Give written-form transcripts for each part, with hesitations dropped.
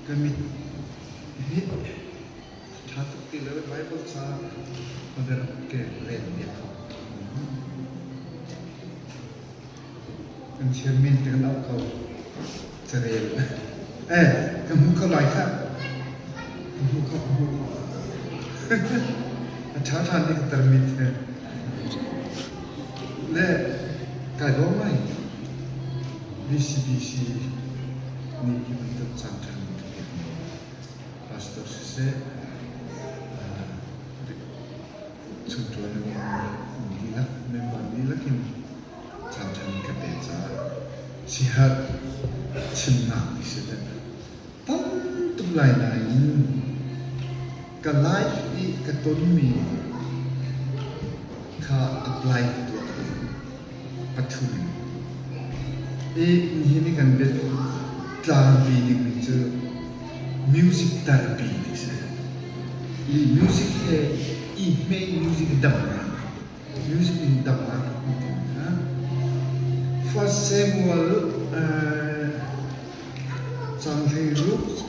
Ka mit hi ṭha tuk ti lo i Baibal ca ka rak rel piak kho. Kan chairman te kan auh ko. Carel. Eh, ka hmu kho lai khah. Ka hmu kho, ka hmu kho. A ṭha ṭhan nih ka tarmit he. Le kai lawm ngai. VCBC nih hi bantuk caanṭha an ka pekmi pastor siseh, chungṭuan a ngeimi dihlak, member dihlak in caanṭha an ka pek caah siherh chimnak ti si deh. Tam tuk lai nain ka life i ka tonmi kha apply ka tuah pathum in. I nihin i kan biat tlangpi dingmi cu music therapy ti si. I music he i hme music damnak, music in damnak ti kha First Samuel cang 16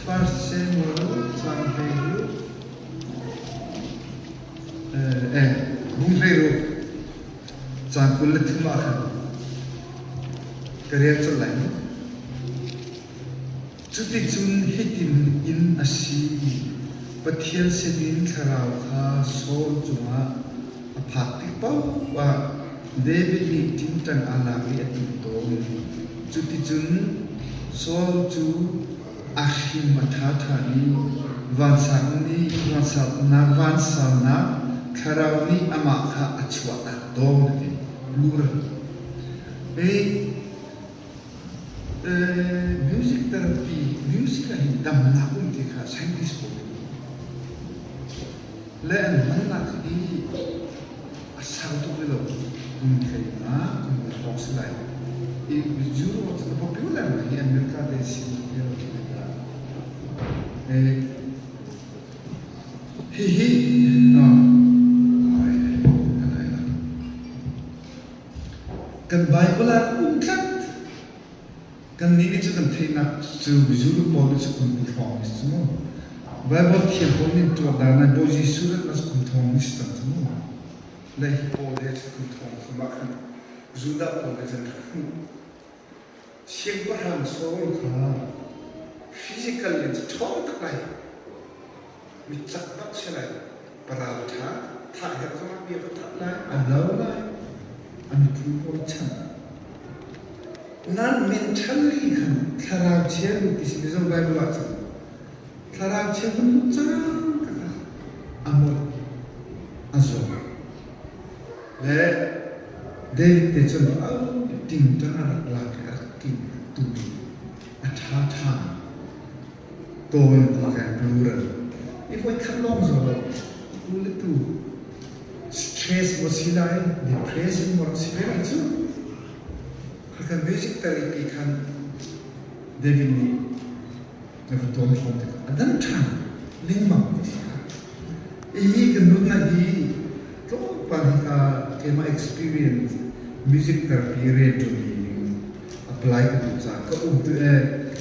First Samuel cang 16 Eh, bung 16 cang 23 ah khan ka rel colh lai mu. Cuticun hitin inn a si. Pathian sinin thlarau kha Saul cungah a phak tik paoh ah David nih ṭingṭang aa lak i a tum tawn. Cuticun Saul cu a hrim a ṭha ṭhan i vansang nih vansangnak thlarau nih amah kha a chuahtak tawn a ti. Plural. Hi Music therapy, music ah hin damnak um ti kha scientist pawl nih le an hmannak hi a sau tuk rih lo. Kum hlei nga, kum nga hrawng si lai. I Europe cu popular ngai hi America te si Hihi Kan Baibal ah um tlat. Kannih nih cu kan theihnak cu Jew pawl nih cu kum kul hrawng ni si mu. Baibal thiam pawl nih tuak dan nai Bawi Jesuh rat mas kum thong ni si cang cu mu. Le hi pawl he cu kum thong thum ah khan Judah pawl he cun rak hmuh. Siangpahrang Saul kha physical in cu ṭhawng tak lai. Mi cak bak si lai. Paral ṭha thah herh zongah bia va thah lai, a lo lai, a miphun pawl chan. Nan mentally khan thlarau chia lut ti si Mizo Bible ah cun thlarau chia vun lut cang ka a molh a zaw le David te cun au tingtang a rak lak i a rak ting tu a ṭha ṭha tawn ti kan plural i voi khat lawng zaw lo tu le tu stress maw si lai depression maw rak si ve lai cu khakha music therapy khan David nih na va tuam hrawm tikah a dang ṭhan lengmang ti si hi kan nunnak hi tlawmpal hi ka keimah experience music therapy rianṭuanmi ning apply ka duh caah ka um tu e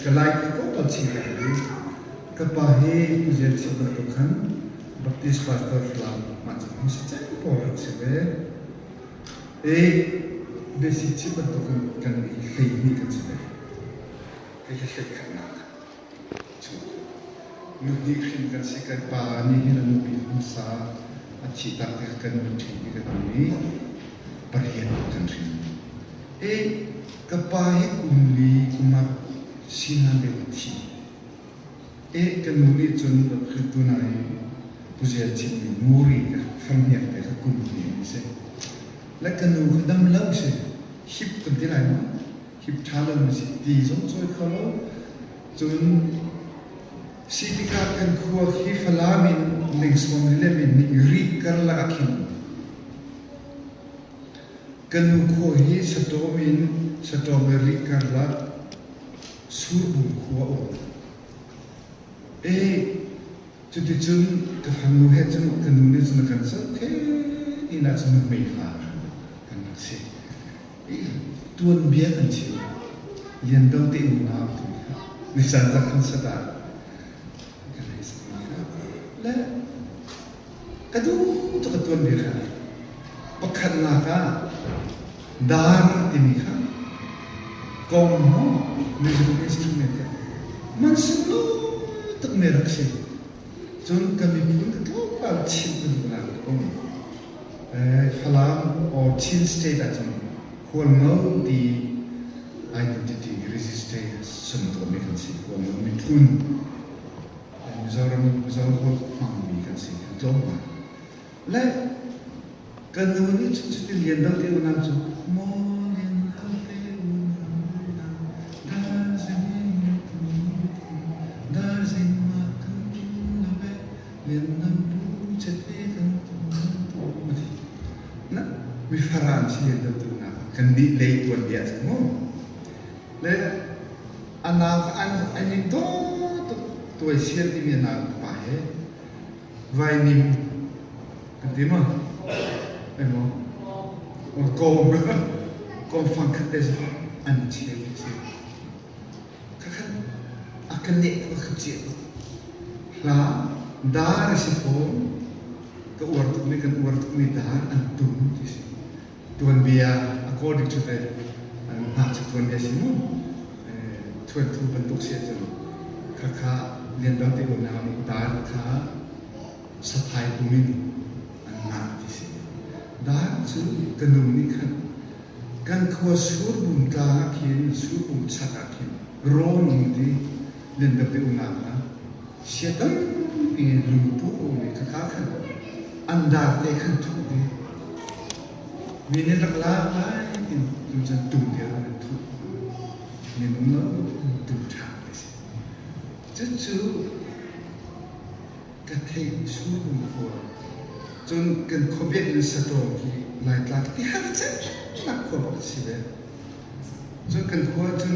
ka lai ka tlawmpal chin ka duh ka pa hi Pu Zian Chim bantuk khan Baptist pastor Falam mah cu hmasa cem pawl rak si ve e besi chim bantuk in kan i hlei hnih kan si ve kei hi hlei khatnak cu nuhnih hrin kan si kan pa nih hin a nupi hmasa a thih tak tikah kan nu ṭhi i kan um i pariat kan hrin i ka pa hi kum li kum ah sinan deuh a thi e ka nu nih cun Khrihtu nai Pu Zel chimmi Muri ka farhniak te kha kum li an si le ka nu kha dam lo si hip kan ti lai maw hip ṭha lo na si ti zong cawi kho lo cun si tikah kan khua khi Falam in Lingsawm le min nih rih karlak ah khin kan nu khua hi Satawm in Satawm le rih karlak Surbung khua um e cuticun ka fanu he cun ka nu nih cun a kan zohkhenh inn ah cun nuhmei fa kan rak si Tuanbia kan chim. Lian Do te unau ti kha. Nisan zan concert ah kan hei sak mi kha le ka duh tuk ka tuan bia kha pakhatnak ah dar timi kha kong maw musical instrument kha man sunglawi tuk mi rak si. Cun kan miphun ka tlawmpal chimh ka duhnak a um. Falam or Chin State ahcun Hualngo ti identity register sumtuahmi kan si. Hualngo miphun Mizoram Mizo holh hmangmi kan si. Kan tlawm ngai. Le kan nu nih cun cuti lian do te unau cu maw lian do te unau dar zing dar zing ma kan lo ve lian do bu chete kan tu na mi faran si lian do tu na kan nih lei tuan bia cu mu le anau an an in to tuk tuai sial timi anau pa he Vainim kan ti maw? Emaw? Kawm kawm fang khat te zong an cheu ti si. Khakhat a ka neh tuk a ka ciah tuk. Hla dar a si fawn. Ka uar tukmi kan uar tukmi dar an tum ti si. Tuanbia according to the ngakchia tuanbia si mu. Thuanthu bantuk si ahcun khakha Liandang te unau nih dar kha saphai pum in an ngah ti si. Dar cu ka nu nih khan kan khua surbung tlang ah khin surbung chak ah khin rawn um ti Liandang te unau kha sia tampi lungpu um i khakha khan an dar te khan thuh ti mi nih rak lak lai tin cu cun tum te an thuh minung lo tum ṭha ti si. Cucu ka theih surbung khua cun kan khuabiak in satawm hi Laitlang ti har cemnak khua bak si ve. Cun kan khua cun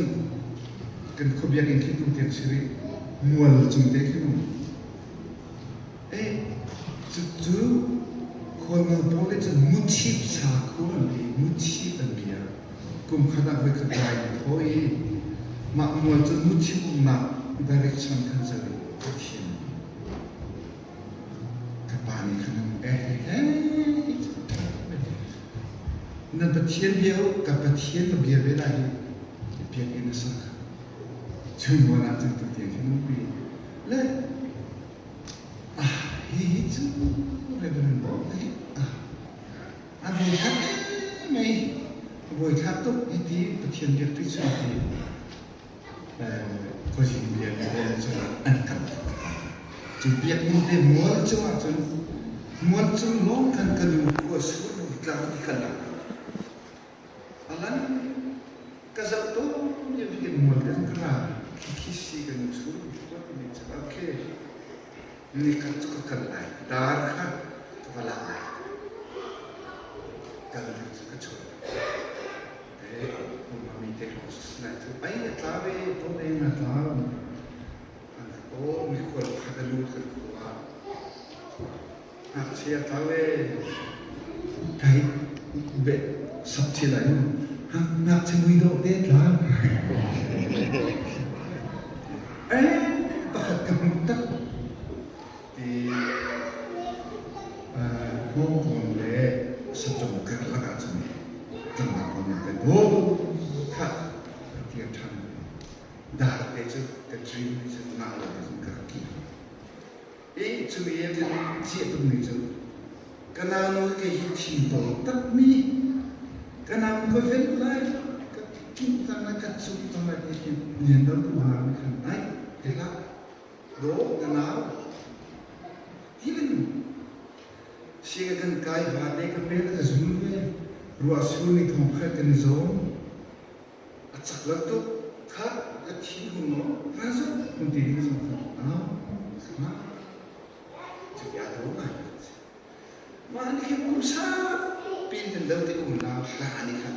kan khuabiak in khi tu tiang si rih mual cung te khi mu. Eh cucu khualngo pawl nih cun muchip sakhua an ti muchip an bia. Kum khat ah voikhat lai an thaw i mah mual cu muchip umnak direction khan zoh i a thiam. Ka pa nih khan eh he he nan Pathian bia u ka Pathian ka bia ve lai hi biakinn a sak. Chung mual ah cun tutiang khi nungpi le Ah, hihi cu Reverend Bob hi ah a buaithlak mei a buaithlak tuk hiti Pathian biak ti chung ti khuazing bia le cun an kan cu biakinn te mual cungah cun mual cung lawng khan ka nu khua sur tlang ti khan Alan ka zoh tawn lio hi mual kan ka ra khi si kan chung timi cu okay nikhat cu ka kal lai dar kha ka va lak lai kal ding cu ka chuak eh mi te lai cu ai a tla ve to ne na tla an o mi khual kha ka lut kan khua Ngakchia tlau ee. Kai be sap thil ai mu. Ngakchia mui dawh te tla. Eh pakhat ka hmuh tak. Ti hmawngkawn le satawm karlak ahcun tlangval pa nih kan bu kha ti a ṭhan. Dar te cu ka dream nih cun ngah lo cun ka rak ki. I cu i a ciah tukmi cu ka nau kei hi thing tawl takmi ka nau ka vel lai ka king cang lai ka cung cang lai ti khi lian dam tu hna nih khan ai te hlah do ka nau tilin si ka kan kai va te ka pel ka zul ve ruah sur ni thong khat kan i zawm A cak lo tuk. Kha ka thi hung maw? Ra zoh hun ti ding zong kha a ma cu bia do ngai mah nih khin kum saupi in kan do ti unau hla nih khan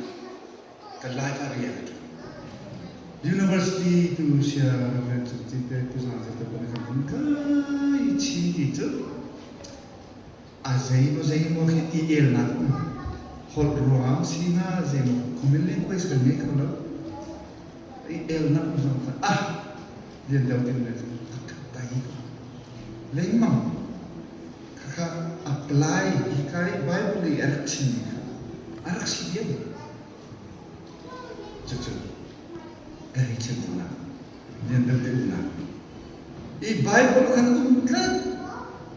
kan lai ka rian a ṭuan. University tu sia Reverend Cung Ci te Pu Zang Zi te pon kan vun kai chin ti cu a zeimaw zeimaw khi i elnak um holh ruang si na zeimaw common language kan ngei kho lo i elnak um zong kha ah. Lian deuh ding le a ka tai lengmang. Khakha apply hika i Bible i a rak chimmi kha a rak si diam. Cucu ka hei chim duhnak, lian deuh te umnak. I Bible khan um tlat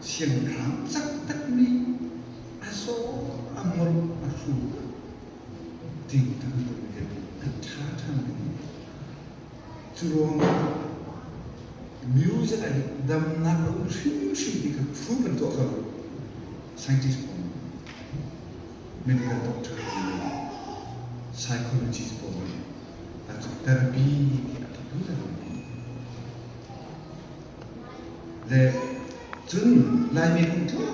siangpahrang cak takmi a zaw a molh a hru ding kan a ṭha ṭhan ding. Cu ruangah music ah hin damnak a um hrimhrim ti kha proof an tuah kho lo. Scientist pawl nih, medical doctor pawl nih, psychologist pawl nih, therapy ti a ṭha lengmang. Le cun Laimi kong tlawm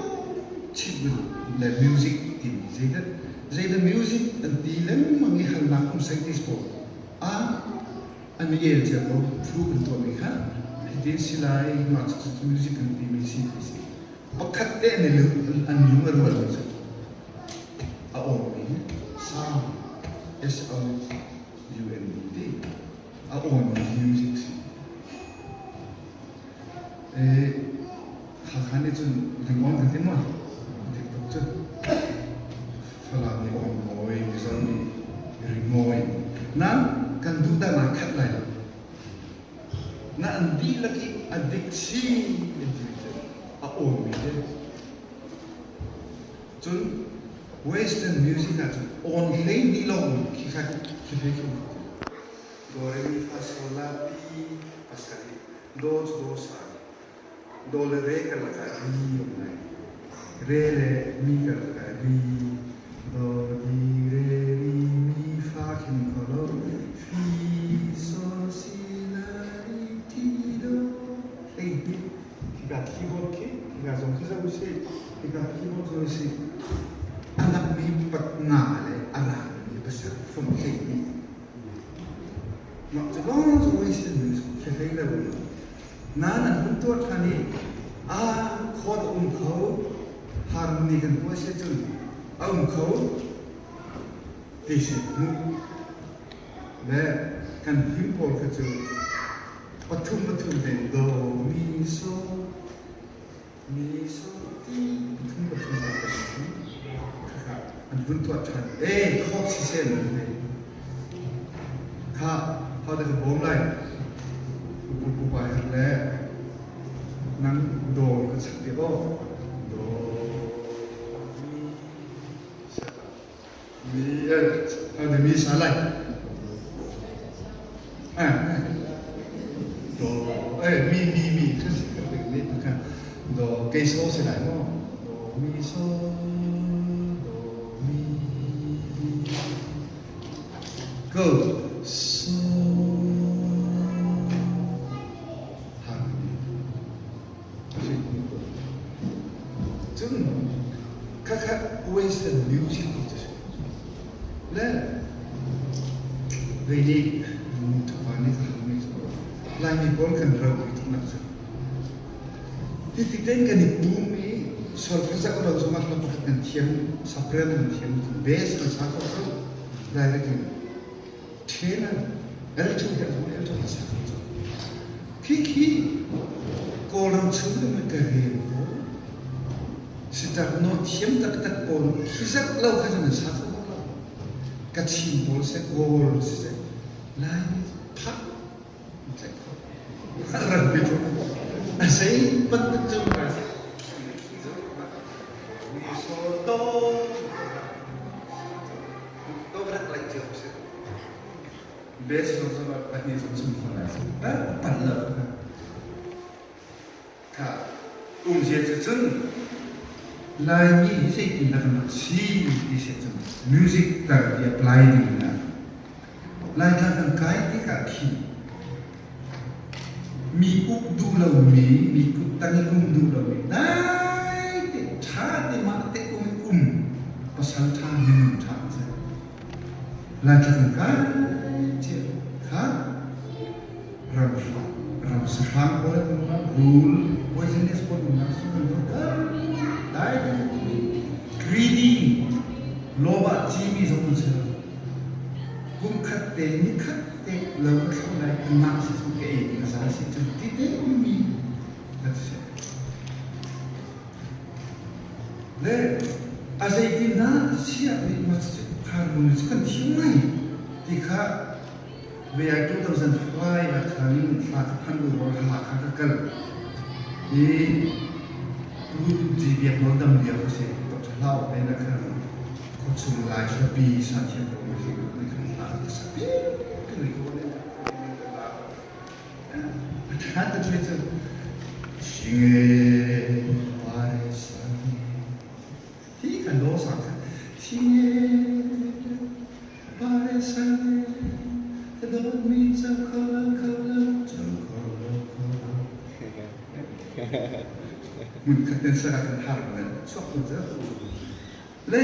chimh le music timi zeidah zeidah music an ti lengmang i halnak um scientist pawl a an i el cia ko proof an tuahmi kha hitin si lai mah cucu music kan timi si ti si pakhat te an i an lung a rual cu a awmi sound S O U N D ti a awmi music si. Hakha nih cun ringawn kan ti maw? Dik tuk cu. Falam nih awnmawi, Mizo nih ringawi. Nain kan duh dah naa khat lai lo. Na an dihlak i a dik chin in ti cu a awmi te. Cun Western music ah cun awn hlei ni lawng khi kha khi hlei khi Do re mi fa sol la ti pasarih do cu do sang do le re karlak ah ri um lai re le mi karlak ah ri do di re ri mi fa khin kho lo fi so si la ri ti do hlei hnih khika keyboard khi khika zong khi zoh usih khika keyboard zoh usih a lakmi pat nga le a rangmi pasarih fung hlei hnih Mah cu lawng cu ui sin hlei lo in nain an hun tuah ṭhan i a khawt a um kho harmony kan tuah si cun a um kho ti si hmuh le kan him pawl kha cu pathum pathum tein do mi so Mi ti pathum pathum te kan si. Khakha an vun tuah ṭhan. Eh, khawk siseh nan ti. Kha, ho dah ka bawm lai? Pu pu pa her le nang dawr ka chak te aw. Do mi sa mi eh mi sa lai. Eh, do eh mi mi mi kha si ka pek ni kha do kei so si lai maw do mi so do mi go so Cun khakha western music ti cu si. Le vei nih thapa nih ka halmi cu Laimi pawl kan ro tuk nak cu. Hi ti tein kan i pum i solfa zak lo zongah hla pakhat kan thiam, saprel kan thiam, bass kan sa kho cu direct in Ṭhen L2 he L2 he sak cu. Khi khi Kawlram chung in ka rel pawl sitak nawn thiam taktak pawl khi zat lo kha cun an sa kho bak lo. Kachin pawl seh Kawl siseh Laimi phak an tlaih kho. Ran bi tu. A sei bantuk cu Mi so to to rak laih cio si. Best zong zong ah pahnih zong sum khon lai si. Pan lo. Kha um zia cu cun Laimi hi zeitin dah kan rak si ti si cun music tar i apply ding na Laitlang kan kai tikah khi mi uk duh lomi mi kut tang i um duh lomi dai te ṭha te mah te um i um pasal ṭha minung ṭha an si. Laitlang kan kai cia kha ram ram sahrang pawl an um rul poisonous pawl umnak cu kan va kal dai te greedy lawm ah cimi zong an si lo. Kum khat te ni khat te lo ka thlo lai ka ngah si cu ka ei ka za si cun. Ngakchia nih harmony cu kan thiam ngai ti kha Vei 2005 ah khan thla ka phanh u Hakha ka kal i tu G Biak Nawl dam lio ka si. Dr. Hlau te na khan khuachung lai hlapi sa thiam ko ma si ni khan hla ka sa pi kan ri ko ne. A tha ta chui cu Singe pare sang Thi kan lo sang kha Singe pare sang Ka dawtmi co kho lo kho lo co kho lo kho lo Hmun khat in sak ah kan har men chuak kun cu le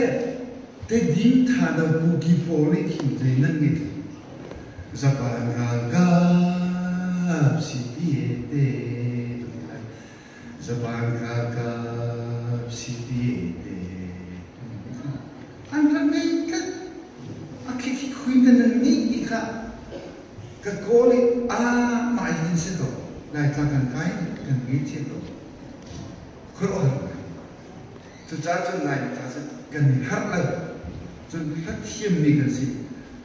Tedim tha do pu ki pawl nih khin zei nan ngeih Japan ralkap si ti he te Japan ralkap si ti he te an rak ngei tlat a khikhi khui te nan ngeih ti kha ka kawl i a mah hin si ko Laitlang kan kai kan ngei cia ko khuaruahhar ngai Cucaah cun Laimi ca cu kan i harh lo. Cun hla thiammi kan si.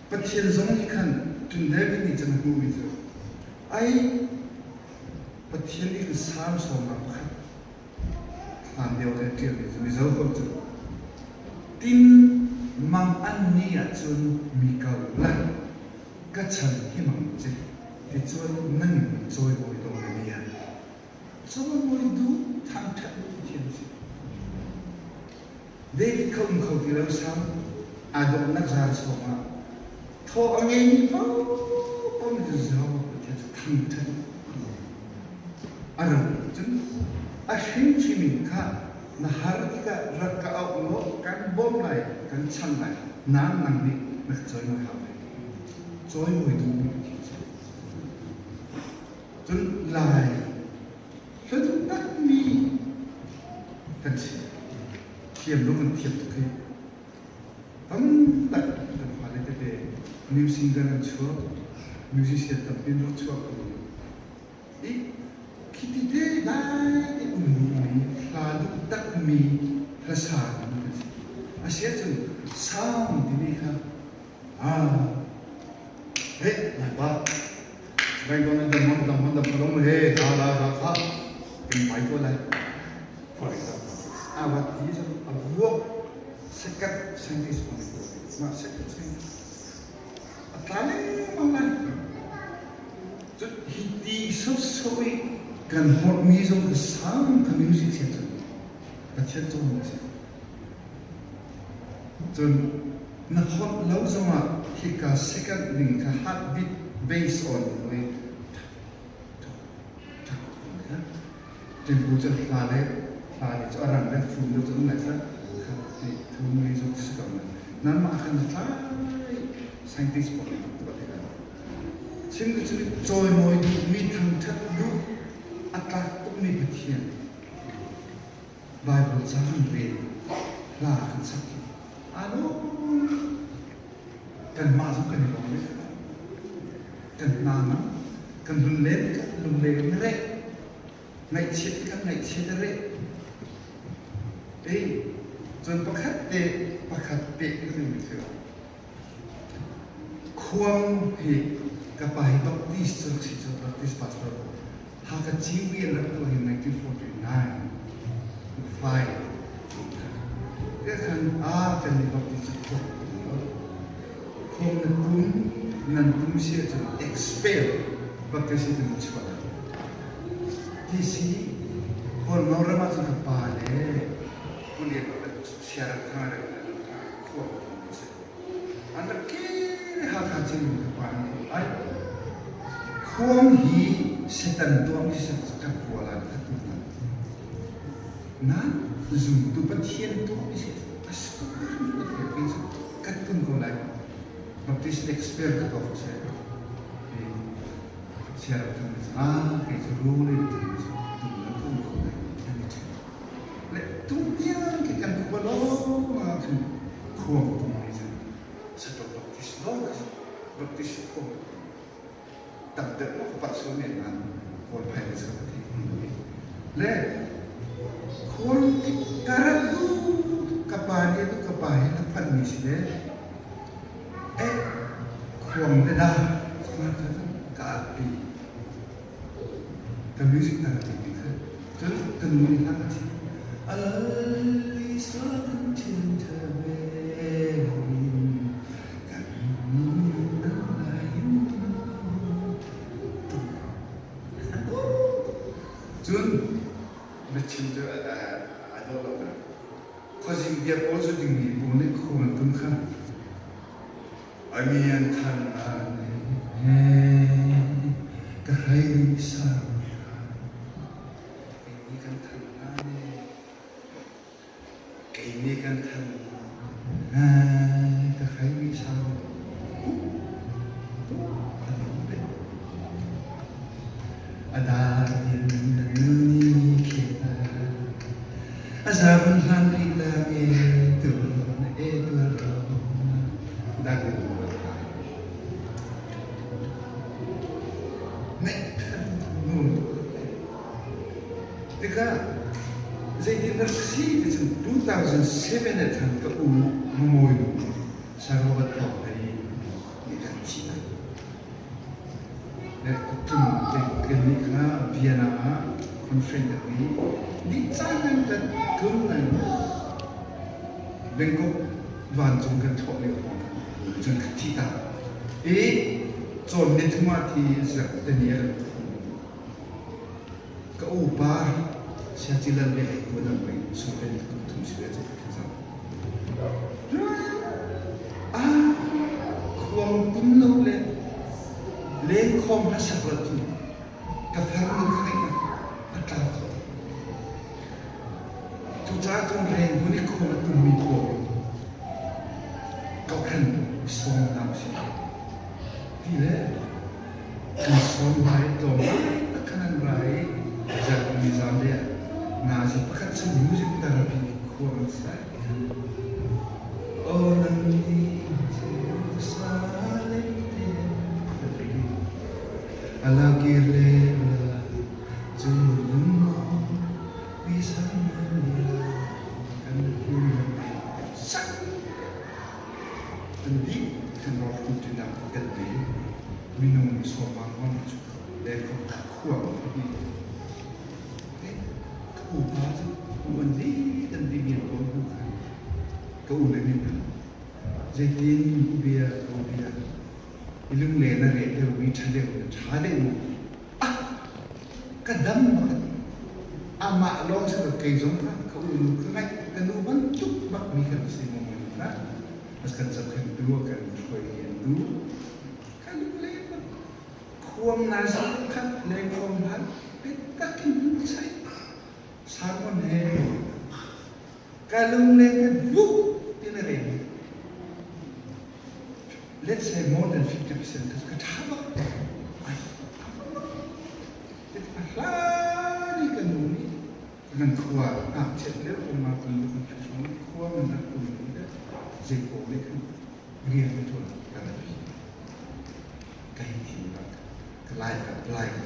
Pathian zong nih khan cun David nih cun a hmuhmi cu ai Pathian nih khan Salm sawmnak pakhat hlan lio te ṭialmi cu Mizo ko cu tin mang an ni ahcun mi ko la ka chan hi mang ci ti cun nang in cawimawi dawh na nia Cawimawi duh thangṭhat duh Pathian a si. David kha um kho ti lo sang aa dawhnak zaal chungah thaw a ngeimi paohpaoh nih cun Jehovah Pathian cu thangṭhat a ro cun a hrimhrim in kha na har tikah rak ka auh law kan bawmh lai kan chanh lai nain nang nih na ka cawimawi hau lai cawimawi duhmi Pathian a si. Cun Lai hla takmi kan si. Thiam zong kan thiam tuk hi. Tam tak kan fale tete new singer an chuak, musician tampi an rak chuak ko. I khiti te dai te um duhmi, hla duh takmi hlasa kan si. Asiahcun sound timi kha ah Hei, naipa. Sivai ko nan dam mon dam mon dam dam he ha la ha kha kan pai ko lai. For example, a wat ti so a vuak second scientist ko ma second scientist. A tla lengmang lai. Cun hi ti so so i kan holhmi zong ka sang ka music sian cun Pathian cung a si. Cun na holh lo zongah hika second ning kha heartbeat based on i Tempu cu hla le hla le cu a rang le fun deuh cu um lai kha khat hnih thum li zong si ko na nanmah khan na tlai scientist pawl nih tuah tikah chim cu cawimawi duh mi thangṭhat duh a tlak tukmi Pathian Baibal ca kan rel, hla kan sak hi aa lawm. Kanmah zong kan i lawm ve. Kan hna ngam, kan hun len tikah lunglen in a reh. Ngaihchiat tikah ngaihchiat a reh. Ei, cun pakhat te pakhat peh ka duhmi cu Khuang hi ka pa hi Baptist cu rak si cu Baptist pastor Hakha Cingmi an rak tuah hi 1949 fai te khan a kan nih Baptist cu khuang tum lo khuang na tum nan tum si ahcun expel Baptist in nan chuah lai ti si Hualngo ram ahcun ka pa le Pulian siaram thang le khuang tum a si An rak kir i Hakha Cingmi ka pa nih ai khuang hi Satan tuahmi kan khua lai kha tu hna. Nan zumtu Pathian tuahmi si a sungmi Pathian kei cu kan tun ko lai. Baptist expert ka tuah ko seh. Siaram thang nih ah kei cu rul in tun tun nan tum ko lai an i ṭhen. Le tutiang khi kan khua lawng ah khan khuang tum nih cun Saṭaw Baptist lawng kha Baptist khuang tam deuh maw ka palh sual men nain Kawl phai le sa ka thei le khuang karat du ka pa nih ka pa he na phan mi. si ve. Eh, khuang le dah ka alpi. Ka music na ka ti kha. Cun ka nu nih hla ka chim. Alisa kan thin tha ve kan Cun biachim cu a dawh lo na. Khuazing bia pawl cu dingmi bu nih khu an tum kha. A mi an than ka hlei sang Kei nih kan than lai. Kei nih kan than lai. Ka hlei sang A dar in na ni kheta. A zavun hlan rih lang e tu na e tuar ro. Dak in Tikah zeitin rak si ti cun 2007 ah khan ka u Mumawi nu Sir Robert Thawng hlei nih kan thih lai. Le tlum kannih kha Vienna ah conference kan ngei. Dih caan kan kan tlun lai Bangkok vancung kan thlawh lio hrawng cun ka thi ta. I cawn ni thum ah thi zarh te ni a rak Ka upa Siacilan le ei tuan an mei sungpen kum thum si ve cu ka zang. Ah, khuang tum lo le lengkhawm hlasak lo cu ka farnu kha a tla kho. Cucaah cun rengbu nih khual a tummi pawl kokhen sawm hna usih ti le kan sawm hna i tlawmpal tak khan an ra i zarhpini zanlei ah nazi pakhat cu music therapy khua an sai. Aw nang nih Jerusalem te a la kir le la cu Minung sawmang hmang cu le khua hi ka upa cu uan dih kan ti mi tawn hnu khan ka u le nih zeitin bia ko bia i lungle na reh deuh mi ṭha deuh na ṭha deuh mu Ah, ka dam bak. Amah lawng si lo kei zong kha ka unu ka ngaih ka nu bantuk bak mi kan si mo mi kha as kan zohkhentu kan hruai tu ka lu le khuam na sa khat le khuam hal bitak in sai sermon he ka lung le ka buk tin a rem Let's say more than 50% ka ṭha bak. Ai, a hlan i ka nu nih kan khua ngakchiat lio ma kan lu kan hrawng khua man rak um mi le zei pawl nih khan rian ka ṭuan ka rak pi. Ka hin thim bak. Ka lai ka lai ka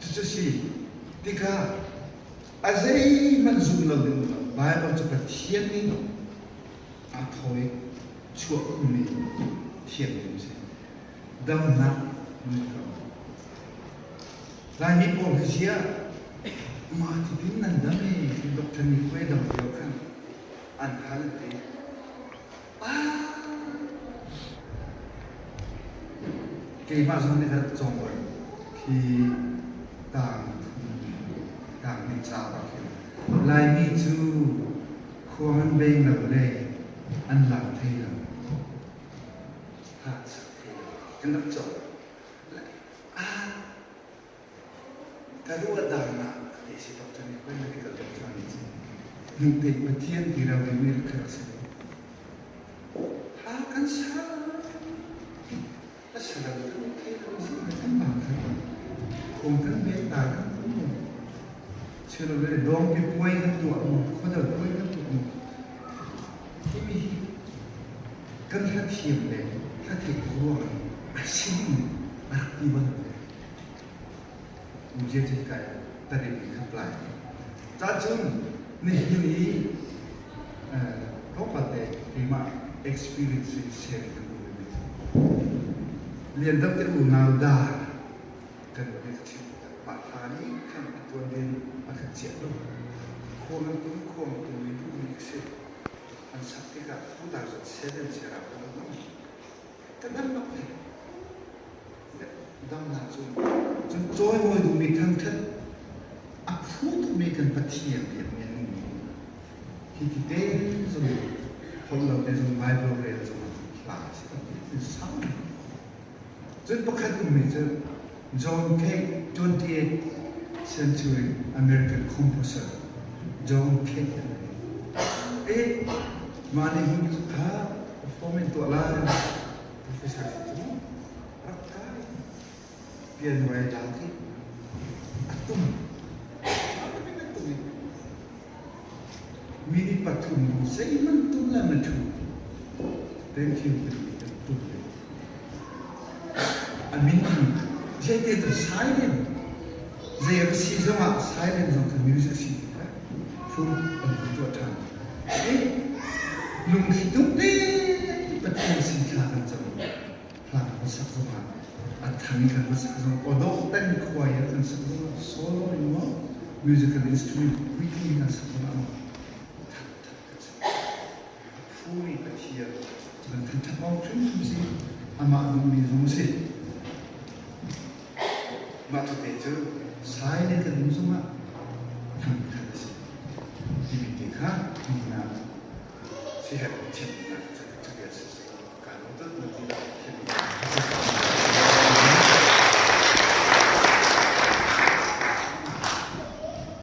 Cucu si tikah a zeihmanh zum lo ding Bible cu Pathian nih aa thaw i chuah khunmi thianghlim a si. Damnak nun ko. Laimi pawl hi ziah mah titin nan dam i Dr. Ni Khuai dam lio khan an hal an ti. Ah! Keimah zong nih rak cawng bal khi tang tang nih ca bak hin Laimi cu Khua an veng lo le an lak thei lo. Hak sak thei lo. Kan rak cawk. Ah, ka ruah dan ah ka si Dr. Nih koi medical doctor nih cun hnute Pathian ti ro ding mi kha si. Ha kan sa. A sa lo kan thei lo si kan bang khan. Khong kan ven ta kan tum mo. Chilole dawngpi puai kan tuah mu, khuadal puai kan tuah mu. Himi hi kan hla thiam le hla theih ruang a si a rak ti bal ve. Umzia cun kai tarin in kha plai. Cacun nihin i tlawmpal te Keimah experience in share kan duh mi cu lian deuh te unau dar kan bia ka chim mah hla nih khan a tuan ding a kan ciah lo. Khuang an tum khuang tum mi duh mi ka si. An sak tikah 2007 sera kan um. Ka dam bak ve. Damnak cu cun cawimawi duhmi thangṭhat a phu tukmi kan Pathian biakmi a nungmi hi ti te zong holh lo te zong Bible rel zong hla a si tampi sang. Cun pakhat ummi cu John Cage 28th century American composer John Cage e mah nih hun kha perform in tuah lai professor cu rak kai piano ai lak i a tum a tum i minute pathum zeihmanh tum le na ṭhu thank you kan tum a min zeite cu silent zei a si zongah silent zong kha music si phun an vun tuah ṭhan lungthli tuk te Pathian sin thla kan cam hla kan sak zongah a thang kan va sak zong awdawh ten choir kan sak zongah solo in maw musical instrument weekly kan sak zongah maw a phumi Pathian kan thangṭhat awk hrimhrim si amah duhmi zong si mah cu te cu silent kan um zongah thangṭhat a si timi te kha nunnak siherh chimnak cu bia si. Kaa lawm tuk na ti.